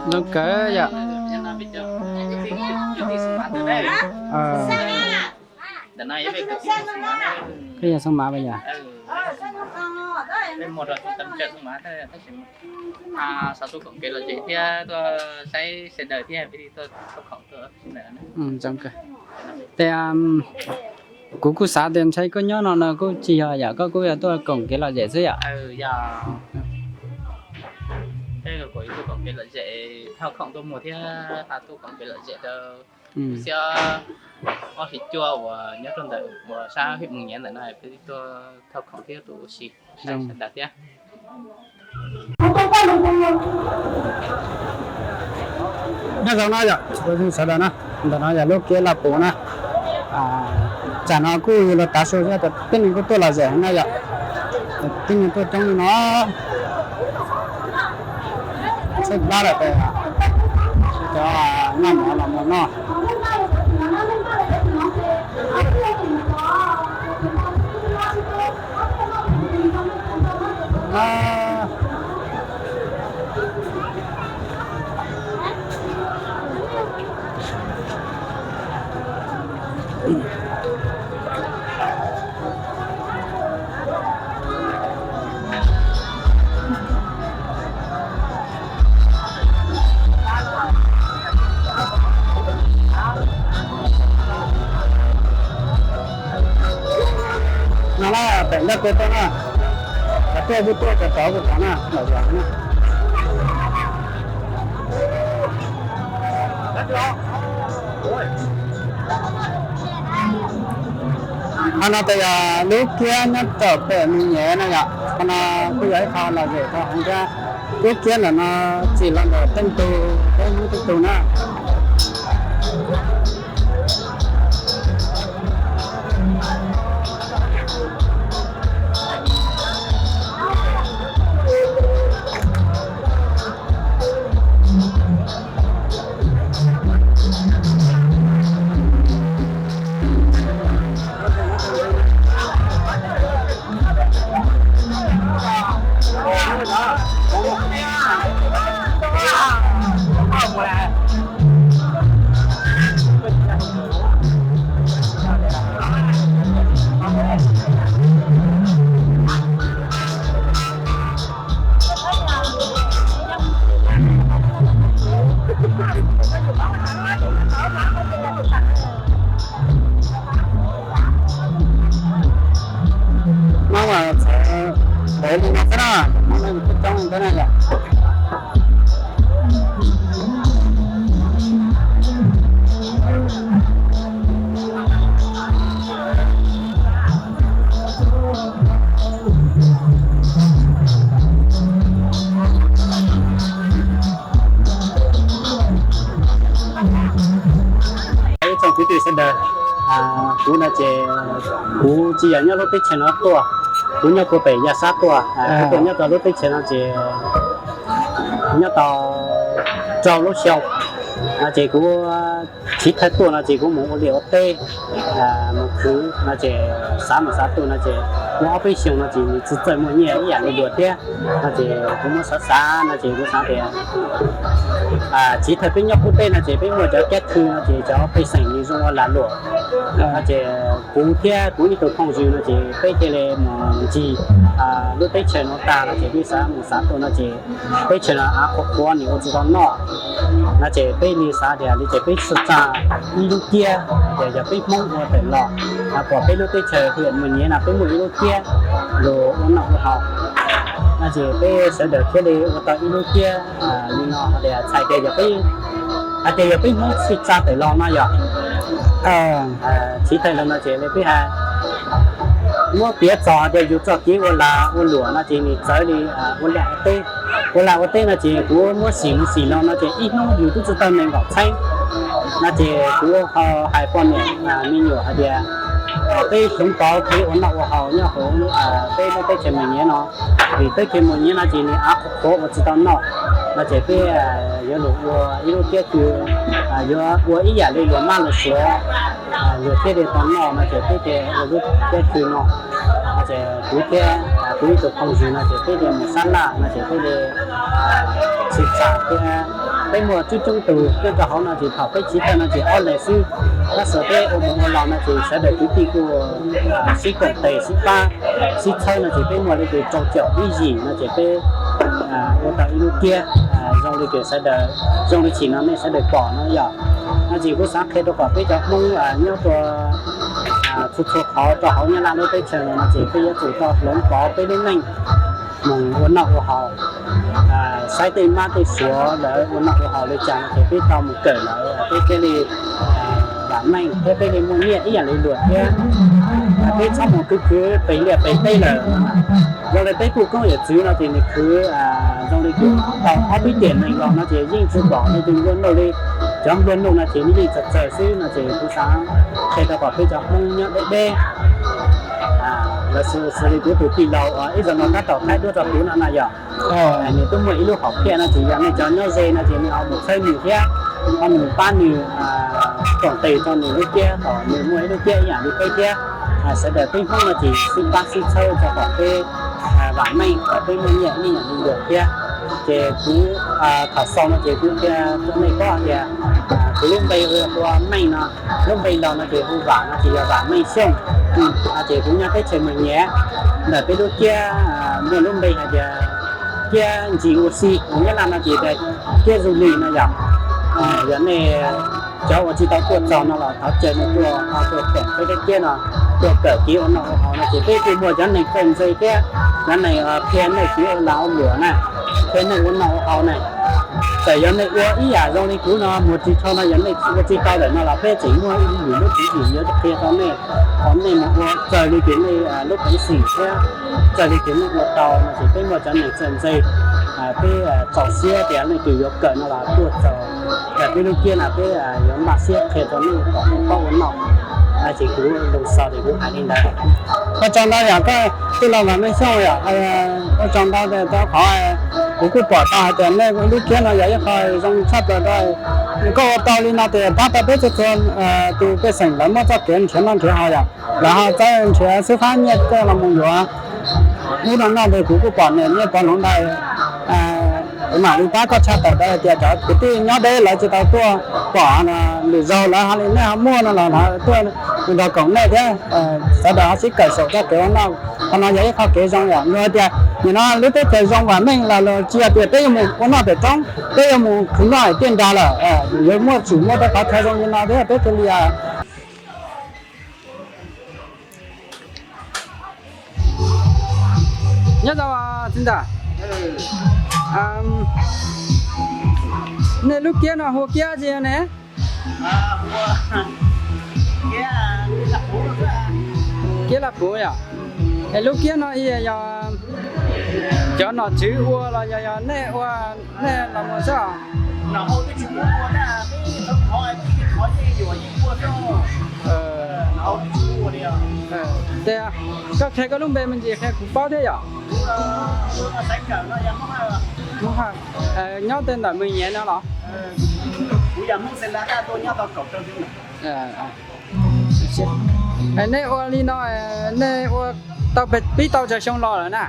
Zoo kawg yom. Koj yog xoo mav pas yom? Tes kuv kuj xav tias ntshai koj nyob no no kuj tsis yog yom, koj kuj yog tuaj koom kev lom zem xwb yom? Yog, tuaj koom kev lom zem, thauj khoom tuaj muag thiab tuaj koom kev lom zem rau xiab ob hlis cuaj uas nyob rau ntawm uas sab hwm Mus Nyiav ntawm no, peb tuaj thauj khoom thiab tuaj ua si sawv daws thiab. Nyob zoo na yom, sawv daws na, ntawm no yog lub kiab Laj Pus na. Tsam no kuj yuav luag tav su thiab, tib neeg kuj tuaj lom zem na yom. Tib neeg tuaj coob li no. Tshaib plab lawm tes cov noj mov los mus noj. No na, pem ntaj kub tuaj na, cov tuaj kuj tuaj, cov rov kuj rov na, lom zem na. Qhov no tes yog lub kiab nyob rau pem Mus Nyiav na yom. Qhov no kuj yog ib qho lom zem rau hauv thiab. Lub kiab ntawm no txim los ntawm Teej Tug, peb Hmoob Teej Tug na. Xwb no, ib tsoom kwv tij sawv daws, kuv no ces kuv tsis yog nyob lub teb chaws no tuaj, kuv nyob puag pem Yaj Sab tuaj, kuv tuaj nyob rau lub teb chaws no ces nyob tau rau lub xyoo no ces kuv chiv thawj tuaj no ces kuv mus ua liaj ua teb, mus khwv no ces xav mus xav tuaj no ces ua ob peb xyoos no ces nws tsis txawj muaj nyiaj ib yam li luag thiab no ces kuv muab xav xav no ces kuv xav tias chiv thawj peb nyob qub teb no ces peb muaj cov kab thw no ces cov pej xeem nws zoo ua lag luam no ces kuv thiab kuv ib tug phooj ywg no ces peb thiaj li mus ncig lub teb chaws no tag no ces peb xav mus xav tuaj no ces teb chaws no av qhuav qhuav nws ua tsis tau noj no ces peb li xav tias li ces peb txhij tsa ib lub kiab tias yog peb Hmoob ua tawm los, pom peb lub teb chaws hwm mus nyiav no peb muaj ib lub kiab los ua noj ua haus no ces peb sawv daws thiaj li ua tau ib lub kiab li no tias txhais tias yog peb, hais tias yog peb Hmoob txhij tsa tawm los no yog chiv thawj los no ces li peb hais muab piav txog tias yus txoj kev ua lag ua luam no ces nws txawv li ua lag ua teb. Ua lag ua teb no ces kuv muab xim mus xim los no ces ib hnub yus twb tsis tau nees nkaum txheeb no ces kuv ho hais poj niam me nyuam hais tias peb hloov pauv kev ua noj ua haus nyob hauv peb lub teb chaws Mos Nyiav no, vim teb chaws Mos Nyiav no ces nws av qhuav qhuav ua tsis tau noj no ces peb yuav los ua ib lub kiab twg, yuav ua ib yam li luag mab luag suav luag thiaj li tau noj no ces peb thiaj ua lub kiab twg no no ces kuv thiab kuv ib tug phooj ywg no ces peb thiaj mus sab laj no ces peb li txhij tsa thiab peb muaj coob coob tus nyob rau hauv no ces thaum peb chiv thawj no ces ob leeg xwb, tab sis peb ua mus ua los no ces sawv daws kwv tij kuj sib koom tes sib pab sib txhawb no ces peb muaj li tus rau caum ib yim no ces peb ua tau ib lub kiab zoo li kws sawv daws, zoo li tsim no nej sawv daws pom no yog no ces kuv xav qhia rau kom peb cov Hmoob nyob rau txhua txhua qhov rau hauv Nyab Laj lub teb chaws no no ces peb yuav tsum tau hloov pauv peb lub neej mus ua noj ua haus, saib tej mab tej suav lawv ua noj ua haus li cas no ces peb tau mus kawm lawv peb thiaj li vam meej thiab peb li muaj nyiaj ib yam li luag thiab. Peb txhob mus khwv khwv pem liaj pem teb lawm. Zoo li peb kuj koob yawm txwv no ces nws khwv zoo li kuv tau ob peb tiam neeg los no ces yeej tsis pom li tus nplua nuj li. Cov nplua nuj no ces nws yeej txawg txawg xwb no ces kuv xav qhia rau kom peb cov Hmoob nyob deb deb los xws li kuv tus tij laug uas ib zaug no tab tom thaij duab rau kuv no na yog nws twb muaj ib lub hom phiaj no ces yog nej cov nyob ze no ces nws ho mus txhawb nws thiab, ho mus pab nws koom tes rau nws lub kiab kom nws muaj ib lub kiab ib yam li peb thiab. Sawv daws peb Hmoob no ces sib pab sib txhawb rau kom peb vam meej kom peb muaj nyiaj ib yam li luag thiab. Ces kuv thaum xaus no ces kuv qhia rau nej paub hais tias kuv lub npe hu ua Meej no, lub npe laus no ces hu Vam no ces yog Vam Meej Xyooj. Ces kuv nyob teb chaws Mos Nyiav, ntawm peb lub kiab muaj lub npe hais tias kiab ntsis ua si, Nyab Laj no ces tias kiab du lịch no yog. Yog nej cov uas tsis tau tuaj txog no los thov caw nej tuaj, tuaj koom peb lub kiab no, tuaj kawm kev ua noj ua haus no ces peb thiaj muaj cov neeg txawj ntse thiab cov neeg qhia nej kev ua lag ua luam na, qhia nej ua noj ua haus na. Txawm yog nej ua ib yam zoo li kuv no mus tsis dhau no, yog nej ua tsis tau lawm no los peb tseem muaj ib lub tswv yim yuav qhia rau nej, kom nej mus ua raws li tias nej lub peev xwm thiab raws li tias nej ua tau no ces peb muaj cov neeg txawj ntse, peb txaus siab tias leej twg yuav kawm no los tuaj txog peb lub kiab no peb yuav npaj siab qhia rau nej kom nej paub ua noj. Ces kuv lus xaus ces kuv hais li ntawd. Ua tsaug ntau yom koj tij laug Vam Meej Xyooj yom, ua tsaug ntau rau qhov kuv kuj pom tau hais tias nej lub kiab no yog ib qho zoo tshaj plaws rau koj ua tau li no ces pab tau peb txhua txhua tus pej xeem lawv muaj txoj kev nrhiav noj nrhiav haus yom, lawv ho txawj nrhiav xwb fab nyiaj tej los mus yuav ub no noj ces kuv kuj pom nej, nej pom hloov ntawd kuv mam li pab koj tshaj tawm ntawd hais tias cov kwv tij nyob deb lawv tsis tau tuaj pom lwm zaug lawv ho li nej ho muaj no los lawv tuaj nrog koom nej thiab sawv daws ho sib kawm saum txoj kev ua noj. Qhov no yog ib qho kev zoo yom, luag hais tias nim no lub teb chaws zoo vam meej los luag tsis hais tias peb yuav mus ua noj pem roob, peb yuav mus khwv noj tiaj nrag lawm, yuav muaj tsum muaj tej qhov chaw zoo li no thiab peb thiaj li Nyob zoo txiv ntxawm, nej lub kiab no hu kiab tsi ne? Kiab Laj Puv yom. Es lub kiab no yog cov nom tswv ua los yog, yog nej ua, nej los mus xwb os? Tias koj qhia koj lub npe me ntsis qhia kuv paub thiab yom. Nyob tej ntawm Mws Nyiav no los? Nej ua li no, nej ua tau peb, pib tau tsawg xyoo los lawm na?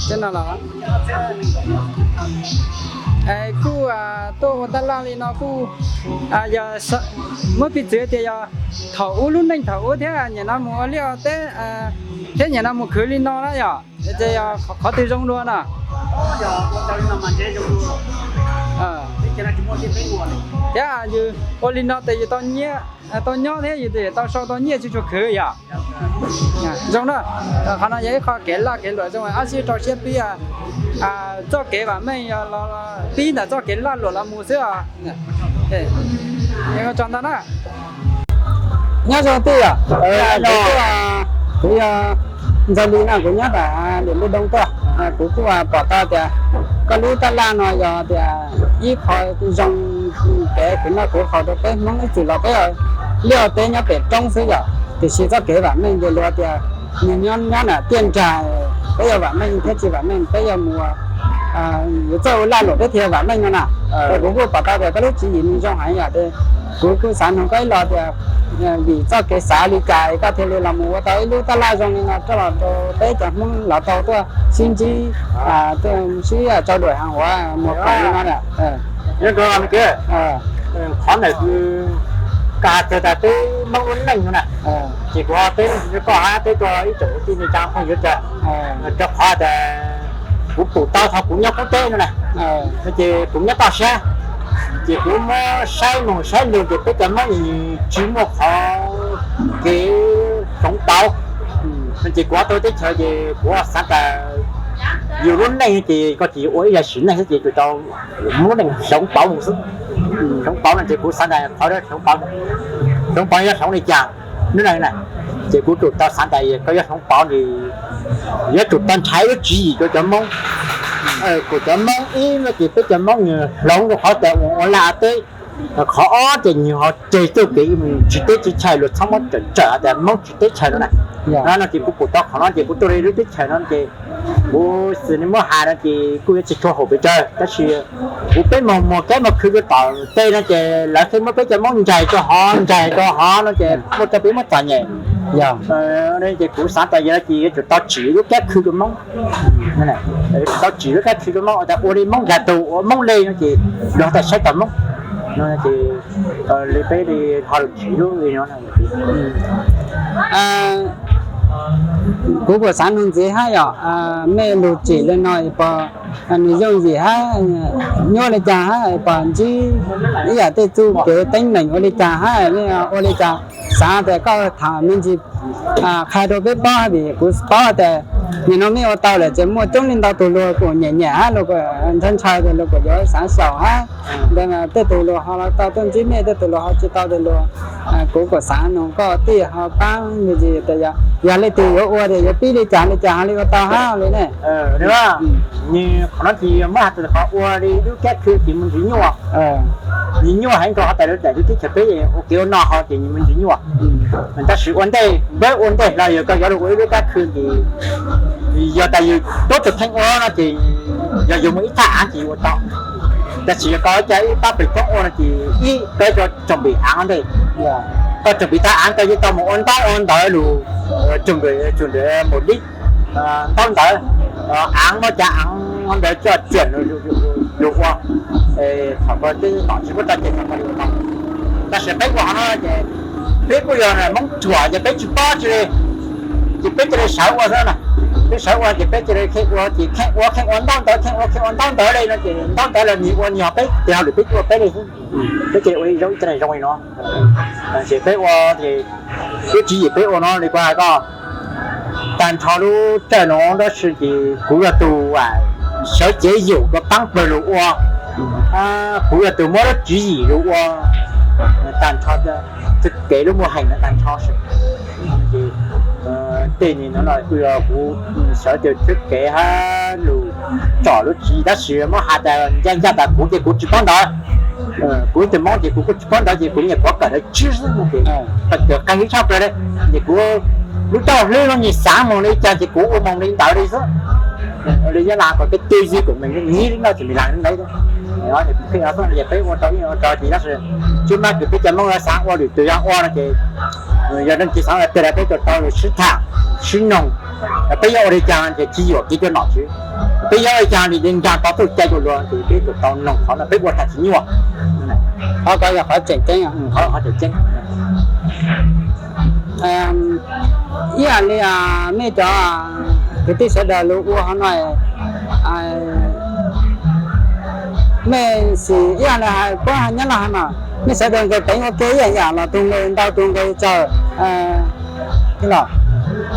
Tej no los? Kuj tuaj ua taj laj li no kuj yog muab piv txwv tias yog thaum ub lub neej thaum ub thiab nyem no mus ua liaj ua teb thiab nyem no mus khwv li no na yom, ces yog qhov twg zoo dua na? Thiab yus ua li no ces yus tau nyob thiab yus tau sau tau nyiaj tsis tshua khwv yom. Zoo na, qhov no yog ib qho kev laj kev luam zoo, ab sib rau siab pib txoj kev vam meej pib ntawm txoj kev laj luam los mus xwb os. Tso ntau na. Nyob zoo tij yom, kuv yog Ntxawg Lis no, kuv nyob tom Diam Npua Doo tuaj. Kuv kuj pom tau tias koj lub taj laj no yog tias ib qho zoo kev khwv noj khwv haus rau peb Hmoob ib txwm los peb liaj teb nyob pem roob xwb yom, tiam sis txoj kev vam meej ces luag tias nws nyob nyob nram tiaj nrag, peb yog vam meej thiab tsis vam meej peb yog mus yuav txawj ua laj luam peb thiaj vam meej no na. Kuv kuj pom tau tias koj lub tswv yim nws zoo heev yom, kuv kuj xav nug koj ib los tias vim txoj kev xav li cas koj thiaj li los mus ua tau ib lub taj laj zoo li no coj los rau peb cov Hmoob los tau tuaj sib ntsib, tuaj sib tsau duam heev ua muag khoom li no na. Qhov ntawd koj hais txog tas peb Hmoob lub neej no na, ces kuv ho teb koj hab teb rau ib tsoom kwv tij neej tsa phooj ywg tias, rau qhov tas kuv pum tau thaum kuv nyob qub teb no na, no ces kuv nyob toj siab, ces kuv muab saib mus saib lug ces peb cov Hmoob tsis muaj qhov kev hloov pauv, no ces kuv tau teb chaws ces kuv xav tas yus lub neej ces koj tsis ua ib yam sim neej xwb ces tsuas tau muab lub neej hloov pauv mus xwb. Hloov pauv no ces kuv xav tas qhov hloov pauv, hloov pauv yuav hloov li cas, ces kuv tsum tau xav tas koj yuav hloov pauv ces yuav tsum tau nrhiav lub tswv yim rau cov Hmoob. Kuv cov Hmoob ib no ces peb cov Hmoob nws hloov rau qhov tas ua laj teb, qhov ob ces nws ho tseg txoj kev tsiv teb tsiv chaw luag txhob muab tsawm tsawm tias Hmoob tsiv teb chaw no na. No ces kuv pum tau qhov no ces kuv tuaj li lub teb chaws no ces kuv xws li muab hais no ces kuj yuav tsis tshua haum pes tsawg tab sis kuv peb mus muag kab mus khwv rau tom tej no ces lawv thiaj muab peb cov Hmoob ncaig rau hov ncaig rau hov no ces muaj rau peb muab txom nyem. Ces kuv xav tas yog no ces yuav tsum tau tsim lub kab khw rau Hmoob, tau tsim lub kab khw rau Hmoob tas ua li Hmoob nkag tug ua Hmoob li no ces luag tas saib tau Hmoob no ces li peb li ho tsim lub li no. Kuv puas xav nug ntxiv hab yom, mej lug tsim li no pos nws yooj yim hab, nyuaj li cas hab pos ntsib ib yam tej txuj kev teeb meem ua li cas hab, ua li cas xav tas koj tham me ntsis qha rau peb paub vim kuv paub tas nim no mej ua tau lawm ces muaj coob leej ntau tus luag kuj nyam nyam hab luag kuj ntshaw ntshaw tas luag kuj yuav xav xyaum hab. Tej tus luag ho los tau tuaj ntsib mej, tej tus luag ho tsis tau tas luag, kuv kuj xav nug koj tij ho paab me ntsis tas yog leej twg yuav ua tas yuav pib li cas li cas ho li ua tau hab li ne. Qhov no ces muab has tas qhov ua li lub kab khw ces muaj ntsis nyuaj, nws nyuaj heev rau qhov tas lawv daim lub teb chaws peb ua kev ua noj ho ces nws muaj ntsis nyuaj. Tab sis ua ntej, npawb ua ntej los yog koj yuav luag ua ib lub kab khw ces yog tas yus tuab tug theej ua no ces yog yus muaj ib thaj aav ces yus ua tau. Tab sis yog koj ib co ib pab pem thoob ua no ces ib peb rau tsoom pem aav ntej, koj tsoom pem thaj aav koj yeej tau mus ua ntaub ua ntawv lug, tsoom pem mus dib ntaub ntawv, aav muab cov aav ntawd coj txiam lug ua, thaum koj tom tsis muaj txoj cai ua. Tab sis peb ua qhov no ces peb kuj yog Moob ruam ces peb tsis paub tsi li, ces peb cia li sawv ua xwb na. Peb sawv ua ces peb cia li kheej ua ces kheej ua kheej ua ntaub ntawv kheej ua kheej ua ntaub ntawv li no ces ntaub ntawv los nws ua nws ho peb tes ho lwm peb ua peb li xwb. Peb cia li ua ib zoo ib co zoo li no. Ces peb ua ces lub tswv yim peb ua no li kuv hais koj, Tag nrho lub tawj no tab sis ces kuv yog tus sawv cev yum kom paab pawg lug ua, kuv yog tus muab lub tswv yim lug ua, tag nrho txuj kev lub muaj heem no tag nrho. Tej no no kuj yog kuv sawv tus txuj kev hab lug tsom lub tswv yim tab sis muab has tas ncaj ncaj tas kuv ces kuv tsis paub ntawv. Kuv ib tug Moob ces kuv kuj tsis paub ntawv ces kuv nyuam qhuav kawm ntawv tswb xwb no ces kawm qee ib tshaj plaws le. Ces kuv lub taub hwb lub nyuag xaav moog li cas ces kuv ua moog li ntawd li xwb. Li nyab laj ko peb twb yog kuv me nyib li no ces me laj li ntawd. Peb ua tau ib ua rau ces tab sis tsis mas kws peb cov Moob xaav ua lwm tug yog ua no ces yog leej twg xaav ua tej lawm peb tau sib tham sib noog. Peb yuav ua li cas ces tsis yuam kev coj nom tswv, peb yuav ua li cas li nraag tau txuj cai rua luag ces peb tau noog qhov no peb ua tag tsis nyuaj. Qhov ko yog qhov tseem ceeb. Ib yam li mej cov kwv tij sawv daws lug ua hov no, mej xim ib yam li puab nyab laj hais mas mej sawv daws nqis peev ua ke ib yam yam los tug nqis ntau tug nqis tsawg.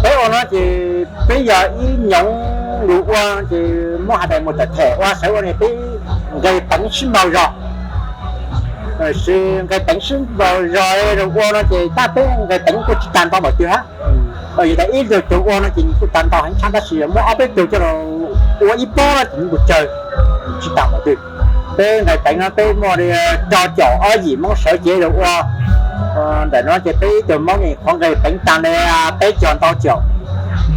Peb ua no ces peb yog ib nyoov lug ua ces muab has tas mus tam them ua sawv ua ne peb nqis peev sib npaug zog. Sis nqis peev sib npaug zog lug ua no ces tab peb nqis peev kuj tsis tag ntau npaum twg hab. Yog tas ib tug tug ua no ces kuj tag ntau heev tshaj tab sis muab ob peb tug coj los ua ib pob no ces kuj tsawg, tsis tag npaum twg. Peb nqis peev no peb muaj li rau caum ob yim Moob sawv cev lug ua. Ntawm no ces peb ib tug Moob ne qhuav nqis peev taag li peb caug ntau caum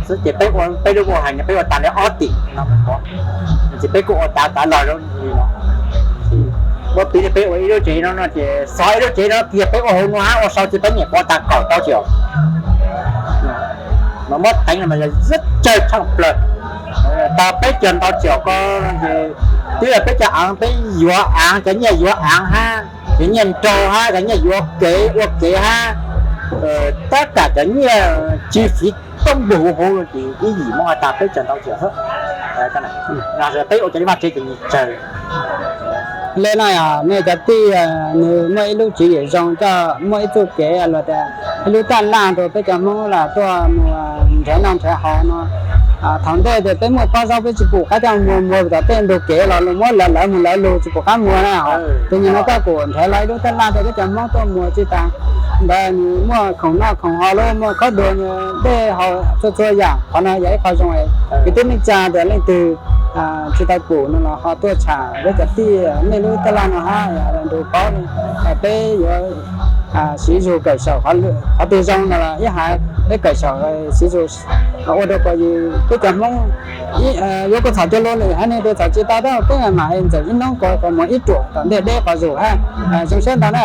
xwb ces peb ua peb lub muaj heem no peb ua taag li ob tim no ces peb kuj ua tav tav log zoo li no. Muab piv li peb ua ib lub tsev no no ces xov ib lub tsev no kiag peb ua hauv no hab ua sau ces peb nyuam qhuav taag kaum ntau caum. Mas muab teev no mas yog tsawg tshaj plaws. Taag peb caug ntau caum ko ces twb yog peb cov aav, peb yuav aav, cov nyiaj yuav aav hab cov nyiaj nrau hab cov nyiaj yuav kev ua kev hab tab kam cov nyiaj chi fiv toob npug huv huv ces ib yim Moob has tas peb caug ntau caum xwb. Peb ua cov li vaj tsev ces nws tsawg. Le no mej cov tij, nws muaj ib lub tswv yim zoo coj muaj ib txuj kev los tas ib lub taj laj rua peb cov Hmoob los tuaj mus nrhav noj nrhav haus no. Thaum ntej ces peb muaj pob zaub peb tsis pum qab coj mus muag tom tej ntug kev los muab lawv lawv mus lawv lug tsis pum qab muag na. Tus nyuag no koj kuj nrhav los ib lub taj laj rua peb cov Hmoob tuaj muag tsis tas ntawd nws muaj khoom noj khoom haus lub muaj khaub dua dej haus txhua txhua yam. Qhov no yog ib qho zoo kwv tij neej tsa tas leej twg tsis tau pum no los ho tuaj tsham peb cov tij mej lub taj laj no hab nrug paub peb yuav siv zug kawm saum qhov twg zoo no los ib hais peb kawm saum siv zug ua rua kuas peb cov Hmoob yuav kuj txhom cuag luag lwm hab ne, txhom tsis tau tab peb mam mam ntxeem ib nub kuas muag ib ruam tom ntej deb qhov zug hab. Zoo siab ntau na.